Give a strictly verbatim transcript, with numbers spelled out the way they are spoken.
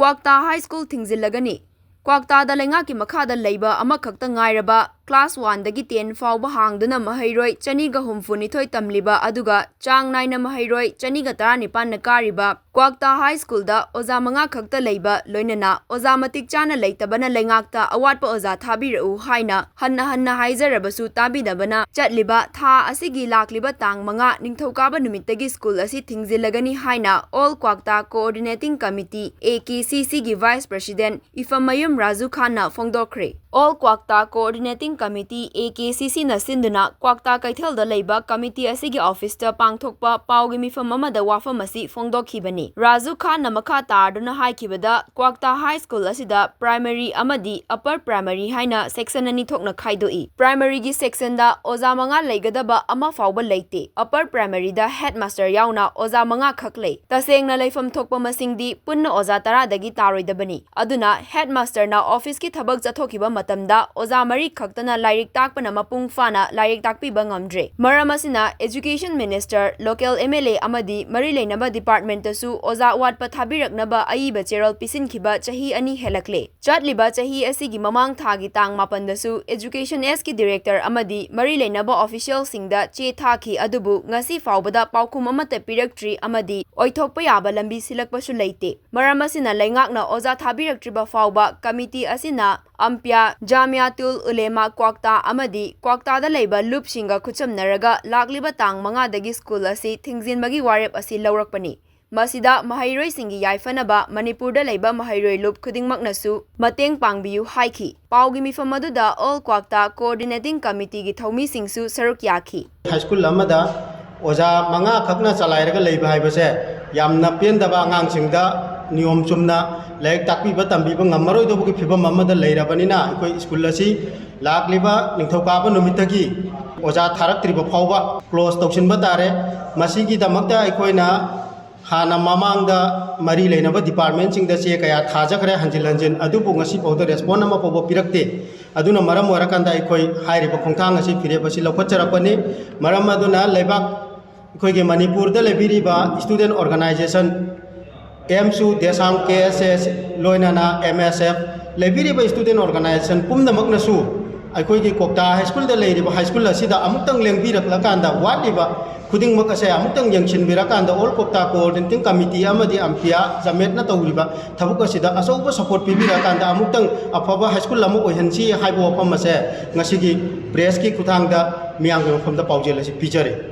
ꯀ꯭ꯋꯥꯛꯇꯥ high school ꯊꯤꯡꯖꯤꯜꯂꯒꯅꯤ꯫ ꯀ꯭ꯋꯥꯛꯇꯥꯗ ꯂꯩꯉꯥꯛꯀꯤ ꯃꯈꯥꯗ ꯂꯩꯕ ꯑꯃꯈꯛꯇ ꯉꯥꯏꯔꯕ class one ꯗꯒꯤ ten ꯐꯥꯎꯕ ꯍꯥꯡꯗꯨꯅ ꯃꯍꯩꯔꯣꯏ ꯆꯅꯤꯒ ꯍꯨꯝꯐꯨ ꯅꯤꯊꯣꯏ ꯇꯝꯂꯤꯕ ꯑꯗꯨꯒ ꯆꯥꯡ ꯅꯥꯏꯅ ꯃꯍꯩꯔꯣꯏ ꯆꯅꯤꯒ ꯇꯔꯥꯅꯤꯄꯥꯟꯅ ꯀꯥꯔꯤꯕ ꯀ꯭ꯋꯥꯛꯇꯥ ꯍꯥꯏ ꯁ꯭ꯀꯨꯜꯗ ꯑꯣꯖꯥ ꯃꯉꯥ ꯈꯛꯇ ꯂꯩꯕ, ꯂꯣꯏꯅꯅ ꯑꯣꯖꯥ ꯃꯇꯤꯛ ꯆꯥꯅ ꯂꯩꯇꯕꯅ ꯂꯩꯉꯥꯛꯇ ꯑꯋꯥꯠꯄ ꯑꯣꯖꯥ ꯊꯥꯕꯤꯔꯛꯎ ꯍꯥꯏꯅ ꯍꯟꯅ ꯍꯟꯅ ꯍꯥꯏꯖꯔꯕꯁꯨ ꯇꯥꯕꯤꯗꯕꯅ ꯆꯠꯂꯤꯕ ꯊꯥ ꯑꯁꯤꯒꯤ ꯂꯥꯛꯂꯤꯕ ꯇꯥꯡ ꯃꯉꯥ ꯅꯤꯡꯊꯧꯀꯥꯕ ꯅꯨꯃꯤꯠꯇꯒꯤ ꯁ꯭ꯀꯨꯜ ꯑꯁꯤ ꯊꯤꯡꯖꯤꯜꯂꯒꯅꯤ ꯍꯥꯏꯅ All Kwakta Coordinating Committee, A K C C, ꯒꯤ Vice President ꯏꯐꯝꯃꯌꯨꯝ Raju Khan ꯐꯣꯡꯗꯣꯛꯈ꯭ꯔꯦ꯫ All Kwakta Coordinating Committee, A K C C ꯅ ꯁꯤꯟꯗꯨꯅ ꯀ꯭ꯋꯥꯛꯇꯥ ꯀꯩꯊꯦꯜꯗ ꯂꯩꯕ committee ꯑꯁꯤꯒꯤ office ꯇ ꯄꯥꯡꯊꯣꯛꯄ ꯄꯥꯎꯒꯤ ꯃꯤꯐꯝ ꯑꯃꯗ ꯋꯥꯐꯝ ꯑꯁꯤ ꯐꯣꯡꯗꯣꯛꯈꯤꯕꯅꯤ꯫ ꯔꯥꯖꯨ ꯈꯥꯟꯅ ꯃꯈꯥ ꯇꯥꯗꯨꯅ ꯍꯥꯏꯈꯤꯕꯗ, ꯀ꯭ꯋꯥꯛꯇꯥ ꯍꯥꯏ ꯁ꯭ꯀꯨꯜ ꯑꯁꯤꯗ primary ꯑꯃꯗꯤ upper primary ꯍꯥꯏꯅ section ꯑꯅꯤ ꯊꯣꯛꯅ ꯈꯥꯏꯗꯣꯛꯏ꯫ Primary ꯒꯤ section ꯗ ꯑꯣꯖꯥ ꯃꯉꯥ ꯂꯩꯒꯗꯕ ꯑꯃ ꯐꯥꯎꯕ ꯂꯩꯇꯦ꯫ Upper primary ꯗ headmaster ꯌꯥꯎꯅ ꯑꯣꯖꯥ ꯃꯉꯥ ꯈꯛ ꯂꯩ꯫ ꯇꯁꯦꯡꯅ ꯂꯩꯐꯝ ꯊꯣꯛꯄ ꯃꯁꯤꯡꯗꯤ ꯄꯨꯟꯅ ꯑꯣꯖꯥ ꯇꯔꯥꯗꯒꯤ ꯇꯥꯔꯣꯏꯗꯕꯅꯤ꯫ ꯑꯗꯨꯅ headmaster ꯅ office ꯀꯤ ꯊꯕꯛ ꯆꯠꯊꯣꯛꯈꯤꯕ ꯃꯇꯝꯗ ꯑꯣꯖꯥ ꯃꯔꯤ ꯈꯛꯇꯅ ꯂꯥꯏꯔꯤꯛ ꯇꯥꯛꯄꯅ ꯃꯄꯨꯡ ꯐꯥꯅ ꯂꯥꯏꯔꯤꯛ ꯇꯥꯛꯄꯤꯕ ꯉꯝꯗ꯭ꯔꯦ꯫ ꯃꯔꯝ ꯑꯁꯤꯅ education minister, local M L A ꯑꯃꯗꯤ ꯃꯔꯤ ꯂꯩꯅꯕ department ꯇꯁꯨ ꯑꯣꯖꯥ ꯑꯋꯥꯠꯄ ꯊꯥꯕꯤꯔꯛꯅꯕ ꯑꯏꯕ ꯆꯦꯔꯣꯜ ꯄꯤꯁꯤꯟꯈꯤꯕ ꯆꯍꯤ ꯑꯅꯤ ꯍꯦꯜꯂꯛꯂꯦ꯫ ꯆꯠꯂꯤꯕ ꯆꯍꯤ ꯑꯁꯤꯒꯤ ꯃꯃꯥꯡ ꯊꯥꯒꯤ ꯇꯥꯡ ꯃꯥꯄꯟꯗꯁꯨ education S ꯀꯤ director ꯑꯃꯗꯤ ꯃꯔꯤ ꯂꯩꯅꯕ official ꯁꯤꯡꯗ ꯆꯦ ꯊꯥꯈꯤ, ꯑꯗꯨꯕꯨ ꯉꯁꯤ ꯐꯥꯎꯕꯗ ꯄꯥꯎꯈꯨꯝ ꯑꯃꯠꯇ ꯄꯤꯔꯛꯇ꯭ꯔꯤ ꯑꯃꯗꯤ ꯑꯣꯏꯊꯣꯛꯄ ꯌꯥꯕ ꯂꯝꯕꯤ ꯁꯤꯜꯂꯛꯄꯁꯨ ꯂꯩꯇꯦ꯫ ꯃꯔꯝ ꯑꯁꯤꯅ ꯂꯩꯉꯥꯛꯅ ꯑꯣꯖꯥ ꯊꯥꯕꯤꯔꯛꯇ꯭ꯔꯤꯕ ꯐꯥꯎꯕ committee ꯑꯁꯤꯅ ꯑꯝꯄꯤꯌꯥ, ꯖꯥꯃꯤꯌꯥꯇꯨꯜ ꯎꯂꯦꯃꯥ ꯀ꯭ꯋꯥꯛꯇꯥ ꯑꯃꯗꯤ ꯀ꯭ꯋꯥꯛꯇꯥꯗ ꯂꯩꯕ ꯂꯨꯞꯁꯤꯡꯒ ꯈꯨꯠꯁꯝꯅꯔꯒ ꯂꯥꯛꯂꯤꯕ ꯇꯥꯡ ꯃꯉꯥꯗꯒꯤ ꯁ꯭ꯀꯨꯜ ꯑꯁꯤ ꯊꯤꯡꯖꯤꯟꯕꯒꯤ ꯋꯥꯔꯦꯞ ꯑꯁꯤ ꯂꯧꯔꯛꯄꯅꯤ꯫ ꯃꯁꯤꯗ ꯃꯍꯩꯔꯣꯏꯁꯤꯡꯒꯤ ꯌꯥꯏꯐꯅꯕ ꯃꯅꯤꯄꯨꯔꯗ ꯂꯩꯕ ꯃꯍꯩꯔꯣꯏ ꯂꯨꯞ ꯈꯨꯗꯤꯡꯃꯛꯅꯁꯨ ꯃꯇꯦꯡ ꯄꯥꯡꯕꯤꯌꯨ ꯍꯥꯏꯈꯤ꯫ ꯄꯥꯎꯒꯤ ꯃꯤꯐꯝ ꯑꯗꯨꯗ All Kwakta Coordinating Committee ꯒꯤ ꯊꯧꯃꯤꯁꯤꯡꯁꯨ ꯁꯔꯨꯛ ꯌꯥꯈꯤ꯫ ꯍꯥꯏ ꯁ꯭ꯀꯨꯜ ꯑꯃꯗ ꯑꯣꯖꯥ ꯃꯉꯥ ꯈꯛꯅ ꯆꯂꯥꯏꯔꯒ ꯂꯩꯕ ꯍꯥꯏꯕꯁꯦ ꯌꯥꯝꯅ ꯄꯦꯟꯗꯕ, ꯑꯉꯥꯡꯁꯤꯡꯗ ꯅꯤꯌꯣꯝ ꯆꯨꯝꯅ ꯂꯥꯏꯔꯤꯛ ꯇꯥꯛꯄꯤꯕ ꯇꯝꯕꯤꯕ ꯉꯝꯃꯔꯣꯏꯗꯧꯕꯒꯤ ꯐꯤꯕꯝ ꯑꯃꯗ ꯂꯩꯔꯕꯅꯤꯅ, ꯑꯩꯈꯣꯏ ꯁ꯭ꯀꯨꯜ ꯑꯁꯤ ꯂꯥꯛꯂꯤꯕ ꯅꯤꯡꯊꯧꯀꯥꯕ ꯅꯨꯃꯤꯠꯇꯒꯤ ꯑꯣꯖꯥ ꯊꯥꯔꯛꯇ꯭ꯔꯤꯕ ꯐꯥꯎꯕ close ꯇꯧꯁꯤꯟꯕ ꯇꯥꯔꯦ꯫ ꯃꯁꯤꯒꯤꯗꯃꯛꯇ ꯑꯩꯈꯣꯏꯅ ꯍꯥꯟꯅ ꯃꯃꯥꯡꯗ ꯃꯔꯤ ꯂꯩꯅꯕ department ꯁꯤꯡꯗ ꯆꯦ ꯀꯌꯥ ꯊꯥꯖꯈ꯭ꯔꯦ ꯍꯟꯖꯤꯟ ꯍꯟꯖꯤꯟ, ꯑꯗꯨꯕꯨ ꯉꯁꯤ ꯐꯥꯎꯗ respond ꯑꯃ ꯐꯥꯎꯕ ꯄꯤꯔꯛꯇꯦ꯫ ꯑꯗꯨꯅ ꯃꯔꯝ ꯑꯣꯏꯔꯀꯥꯟꯗ ꯑꯩꯈꯣꯏ ꯍꯥꯏꯔꯤꯕ ꯈꯣꯡꯊꯥꯡ ꯑꯁꯤ, ꯐꯤꯔꯦꯞ ꯑꯁꯤ ꯂꯧꯈꯠꯆꯔꯛꯄꯅꯤ꯫ ꯃꯔꯝ ꯑꯗꯨꯅ ꯂꯩꯕꯥꯛ, ꯑꯩꯈꯣꯏꯒꯤ ꯃꯅꯤꯄꯨꯔꯗ ꯂꯩꯕꯤꯔꯤꯕ student organisation ꯑꯦꯝꯁꯨ, ꯗꯦꯁꯥꯝ, ꯀꯦ ꯑꯦꯁ ꯑꯦꯁ, ꯂꯣꯏꯅꯅ ꯑꯦꯝ ꯑꯦꯁ ꯑꯦꯐ, ꯂꯩꯕꯤꯔꯤꯕ student organization ꯄꯨꯝꯅꯃꯛꯅꯁꯨ ꯑꯩꯈꯣꯏꯒꯤ ꯀ꯭ꯋꯥꯛꯇꯥ ꯍꯥꯏ ꯁ꯭ꯀꯨꯜꯗ ꯂꯩꯔꯤꯕ ꯍꯥꯏ ꯁ꯭ꯀꯨꯜ ꯑꯁꯤꯗ ꯑꯃꯨꯛꯇꯪ ꯂꯦꯡꯕꯤꯔꯛꯂꯀꯥꯟꯗ ꯋꯥꯠꯂꯤꯕ ꯈꯨꯗꯤꯡꯃꯛ ꯑꯁꯦ ꯑꯃꯨꯛꯇꯪ ꯌꯦꯡꯁꯤꯟꯕꯤꯔꯀꯥꯟꯗ All Kwakta Coordinating Committee ꯑꯃꯗꯤ ꯑꯝꯄꯤꯌꯥ ꯖꯃꯦꯠꯅ ꯇꯧꯔꯤꯕ ꯊꯕꯛ ꯑꯁꯤꯗ ꯑꯆꯧꯕ support ꯄꯤꯕꯤꯔꯀꯥꯟꯗ ꯑꯃꯨꯛꯇꯪ ꯑꯐꯕ ꯍꯥꯏ ꯁ꯭ꯀꯨꯜ ꯑꯃ ꯑꯣꯏꯍꯟꯁꯤ ꯍꯥꯏꯕ ꯋꯥꯐꯝ ꯑꯁꯦ ꯉꯁꯤꯒꯤ press ꯀꯤ ꯈꯨꯠꯊꯥꯡꯗ ꯃꯤꯌꯥꯝꯒꯤ ꯃꯐꯝꯗ ꯄꯥꯎꯖꯦꯜ ꯑꯁꯤ ꯄꯤꯖꯔꯤ꯫